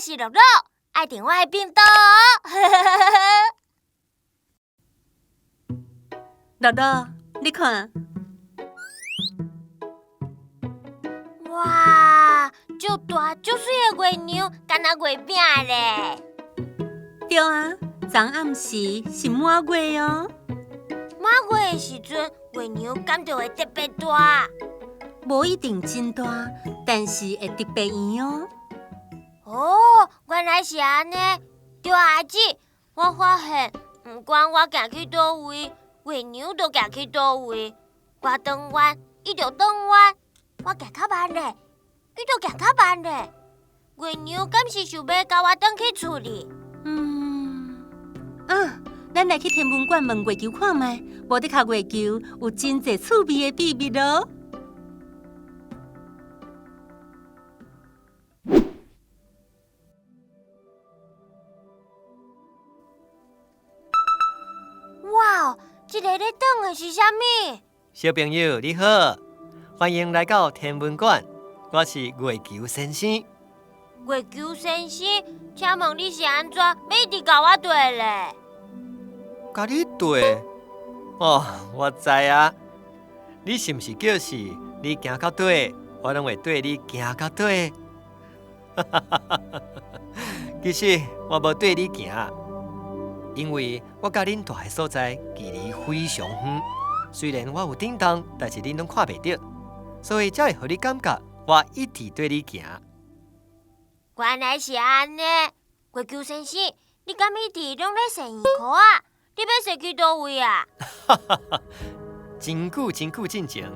我是樂樂，愛訂我的頻道哦。樂樂，你看。哇，足大足媠的月娘，敢若月餅咧。對啊，昨暗時是滿月哦。滿月的時陣，月娘敢就會特別大？無一定真大，但是會特別圓哦。哦，原來是按呢。對啊，阿姊，我發現，毋管我行去佗位，月娘就行去佗位。我轉彎，伊就轉彎；我行較慢咧，伊就行較慢咧。月娘敢是想欲共我轉去厝裡？啊，咱來去天文館問月球看覓，無的確月球有真濟趣味的秘密哦。哇，這个咧轉的是啥物？小朋友你好，歡迎來到天文館，我是月球先生。月球先生，請問你是按怎欲一直共我綴咧？共你綴？哦，我知啊，你是毋是叫是你行到底，我攏會綴你行到底？其實我無綴你行，因為我佮恁蹛的所在距離非常遠，雖然我有振動，但是恁攏看袂著，所以才會予你感覺我一直綴你行。原來是按呢，月球先生，你敢一直攏咧踅圓箍仔？你欲踅去佗位啊？真久真久進前，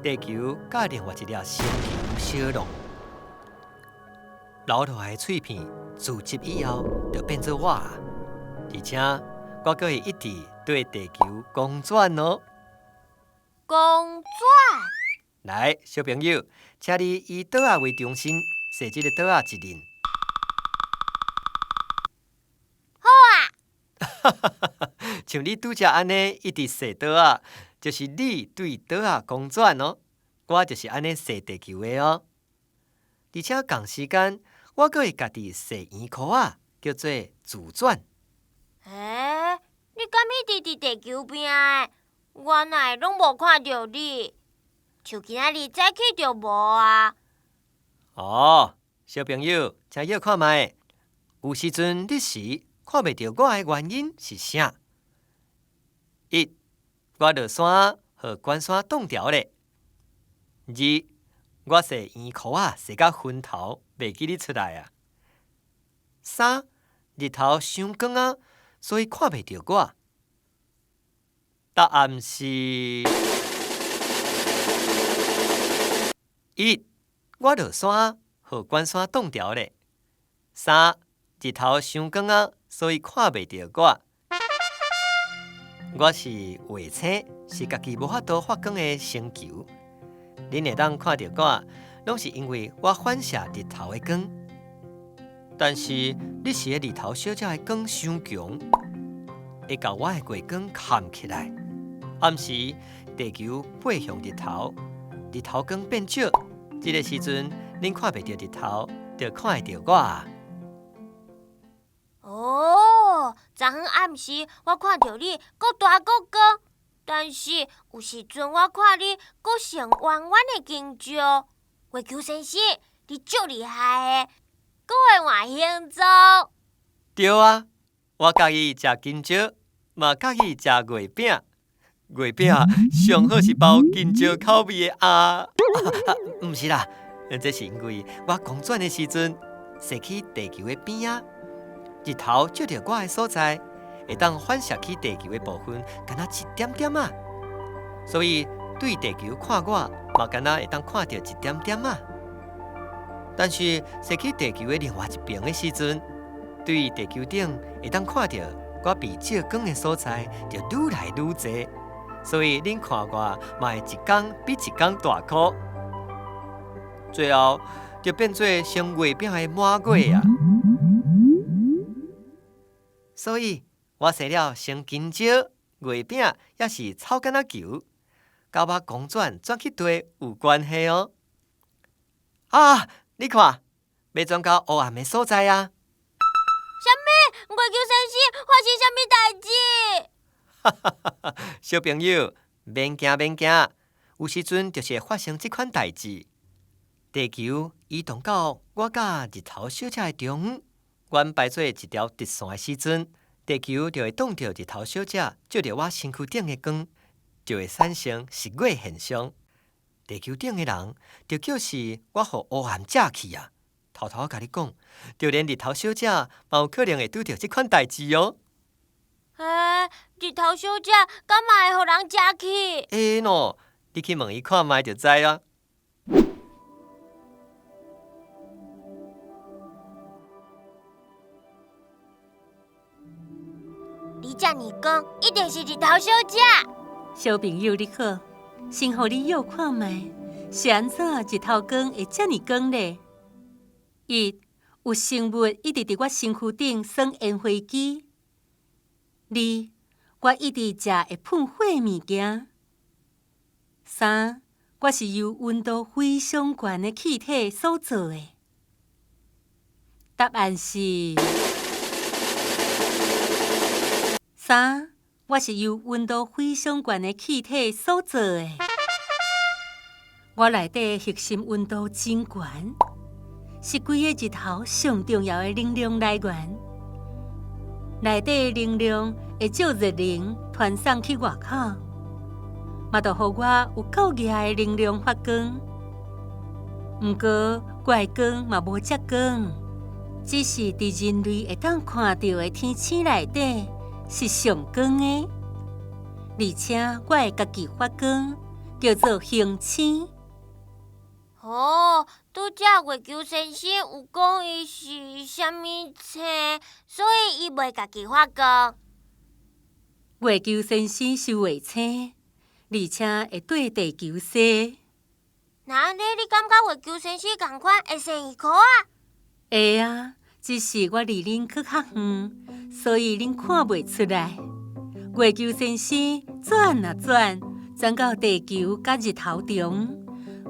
地球佮另外一粒星球相撞，留落來的碎片聚集以後，就變做我。而且我閣會一直對地球公轉哦。公轉？來，小朋友，請你以桌仔為中心，踅這個桌仔一輪。好啊！像你拄才按呢一直踅桌仔，就是你對桌仔公轉哦。我就是按呢踅地球的哦。而且仝時間，我閣會家己踅圓箍仔，叫做自轉。欸，你敢一直佇地球邊的？我哪會攏無看著你？像今仔日早起就無啊。哦，小朋友，請歇看覓，有時陣日時看袂著我的原因是啥？一，我落山，予關山擋牢咧；二，我踅圓箍仔踅甲昏頭，袂記得出來啊；三，日頭傷光啊，所以看袂著我。答案是一，我落山，予關山擋牢咧；三，日頭傷光啊，所以看袂著我。我是衛星，是家己無法度發光的星球。恁會當看著我，攏是因為我反射日頭的光。但是日時的日頭小只的光傷強，會共我的月光崁起來。暗時地球背向日頭，日頭光變少，這個時陣恁看袂著日頭，就看會著我啊。哦，昨昏暗時我看著你閣大閣光，但是有時陣我看你閣成圓圓的形狀。月球先生，你足厲害的，閣會換形狀。對啊，我佮意食香蕉，嘛佮意食月餅。月餅上好是包香蕉口味的啊！毋是啦，這是因為我公轉的時陣，踅去地球的邊仔，日頭照著我的所在，會當反射去地球的部分，敢若一點點仔。所以對地球看我，嘛敢若會當看著一點點仔。但是踅去地球的另外一邊的時陣，對地球頂會當看著我被照光的所在，就愈來愈濟。所以恁看我嘛會一工比一工大顆，最後就變做成月餅的滿月啊！所以我生了成香蕉、月餅，抑是草繭仔球，佮我公轉轉去佗有關係哦。啊，你看，欲轉到烏暗的所在啊！啥物？月球先生發生啥物代誌？哈哈哈哈！小朋友，免驚免驚，有時陣就是會發生這款代誌。地球移動到我佮日頭小姐的中央，阮排做一條直線的時陣，地球就會擋著日頭小姐照著我身軀頂的光，就會產生食月現象。地球頂的人就叫是我予烏暗食去啊！偷偷共你講，就連日頭小姐嘛有可能會拄著這款代誌哦。欸，日頭小姐敢嘛會予人食去？欸喏，你去問伊看覓就知啊。你遮爾講，一定是日頭小姐。小朋友你好，先予你臆看覓，是按怎日頭光會遮爾光咧？一，有生物一直佇我身軀頂耍煙飛機；二，我一直食會噴火的物件；三，我是由溫度非常懸的氣體所做的。答案是三，我是由溫度非常懸的氣體所做的。我內底核心溫度真懸，是規个日頭上重要的能量來源。內底的能量會借熱能傳送去外口，嘛就予我有夠額的能量發光。毋過，我的光嘛無遮光，只是佇人類會當看著的天星內底是上光的，而且我會家己發光，叫做恆星。哦，拄才月球先生有講伊是啥物星，所以伊袂家己發光。月球先生是衛星，而且會對地球踅。那按呢，你感覺月球先生仝款會踅魚殼啊？會啊，只是我離恁閣較遠，所以恁看袂出來。月球先生轉啊轉，轉到地球佮日頭中。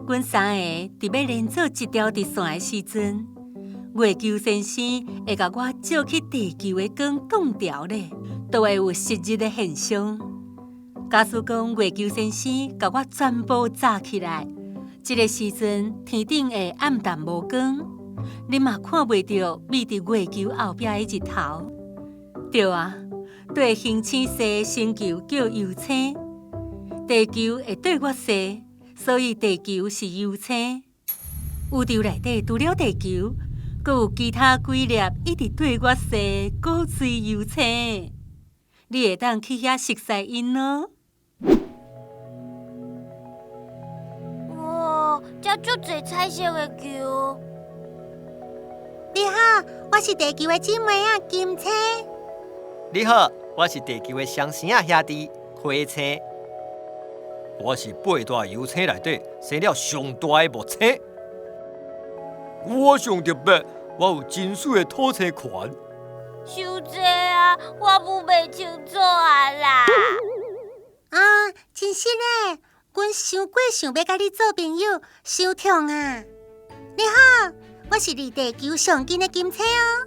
阮三个佇欲連做一條直線的時陣，月球先生會共我照去地球的光擋掉咧，就會有食日的現象。假使講月球先生共我全部罩起來，這个時陣天頂會暗淡無光，你嘛看袂著覕佇月球後壁的日頭。對啊，對恆星踅的星球叫遊星，地球會對我踅。所以地球是遊星，宇宙內底除了地球，閣有其他幾粒一直對我踅古錐遊星。你會當去遐熟似𪜶哦。哇，遮足濟彩色的球。你好，我是地球的姊妹仔金星。你好，我是地球的雙生仔兄弟火星。我是八大遊星內底生了上大的木星。我上特別，我有真水的土星環。傷濟啊，我無袂清楚啊啦。啊，真實嘞！阮傷過想欲佮你做朋友，傷痛啊！你好，我是離地球上近的金星哦。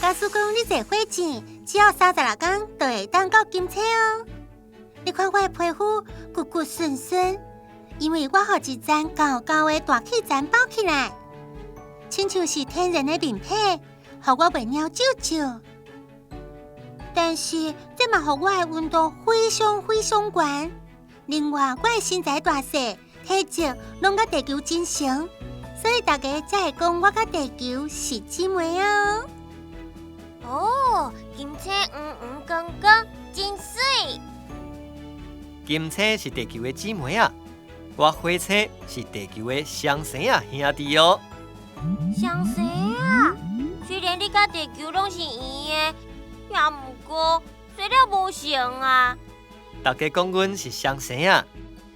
假使講你坐火箭，只要36工就會當到金星哦。你看我的皮膚骨骨順順，因為我予一層厚厚的大氣層包起來，親像是天然的面皮，予我袂蔫皺皺。但是這嘛予我的溫度非常非常懸。另外，我的身材大細、體積攏佮地球真像，所以大家才會講我佮地球是姊妹哦。哦，金星黃黃光光，真媠。金星是地球的姊妹仔，我火星是地球的雙生仔兄弟哦。雙生仔，雖然你佮地球攏是圓的，也毋過生了無像啊。大家講阮是雙生仔，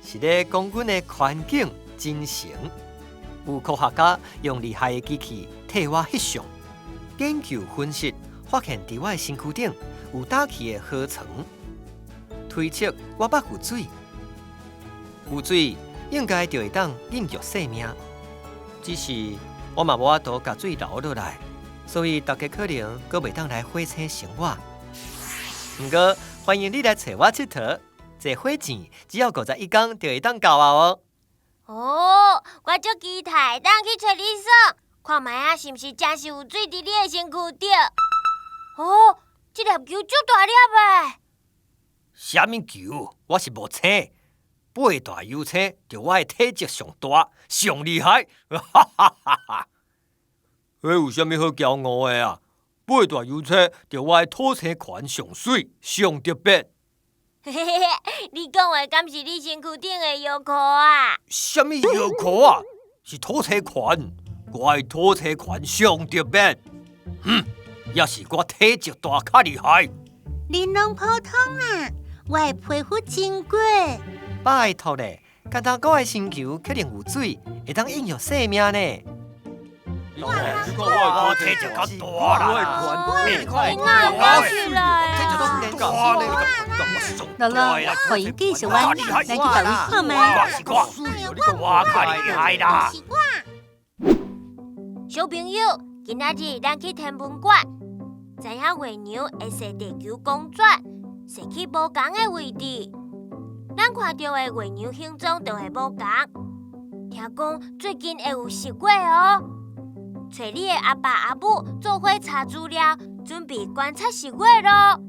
是咧講阮的環境真成。有科學家用厲害的機器替我翕相，研究分析，發現佇我的身軀頂有大氣的河床。推測我捌有水，有水應該就會當孕育生命。只是我嘛無法度共水留落來，所以大家可能閣袂當來火星生活。毋過歡迎你來揣我𨑨迌，坐火箭只要51工就會當到啊哦。哦，我足期待會當去揣你耍，看覓仔是毋是真是有水佇你的身軀頂。哦，這粒球足大粒的。啥物球？我是木星，八大遊星，就我的體積上大，上厲害！哈哈哈哈！彼有啥物好驕傲的啊？八大遊星，就我的土星環上媠，上特別。嘿嘿嘿，你講的敢是你身軀頂的藥膏啊？啥物藥膏啊？是土星環，我的土星環上特別。嗯，也是我體積大較厲害。恁攏普通啦，我的皮膚真滑。拜託咧，敢若我的星球可能有水，會當孕育生命呢。我體積較大啦，樂樂，歡迎繼續阮，咱去佗位看覓。我較厲害啦！小朋友，今仔日咱去天文館，知影月娘會隨地球公轉，踅去無仝的位置。咱看著的月娘形狀就會無仝。聽講最近會有食月哦。揣你的阿爸阿母做伙查資料，準備觀察食月囉。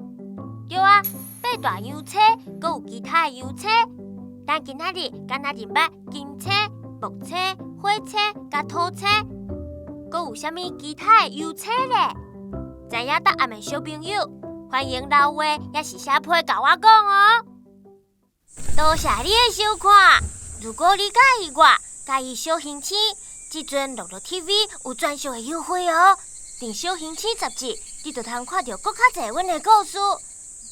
對啊，八大行星，閣有其他的行星。咱今仔日敢若認捌金星、木星、火星佮土星，閣有啥物其他的行星咧？知影答案的小朋友，歡迎留話抑是寫批共我講哦。多謝你的收看。如果你佮意我，佮意小行星，這陣樂樂 TV 有專屬的優惠哦。訂小行星雜誌，你就通看著閣較濟阮的故事，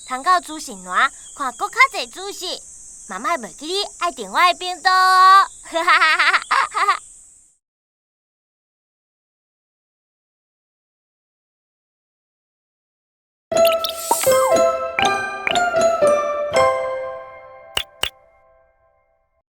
通到資訊欄看閣較濟資訊。嘛莫袂記得愛訂我的頻道哦。哈哈哈哈！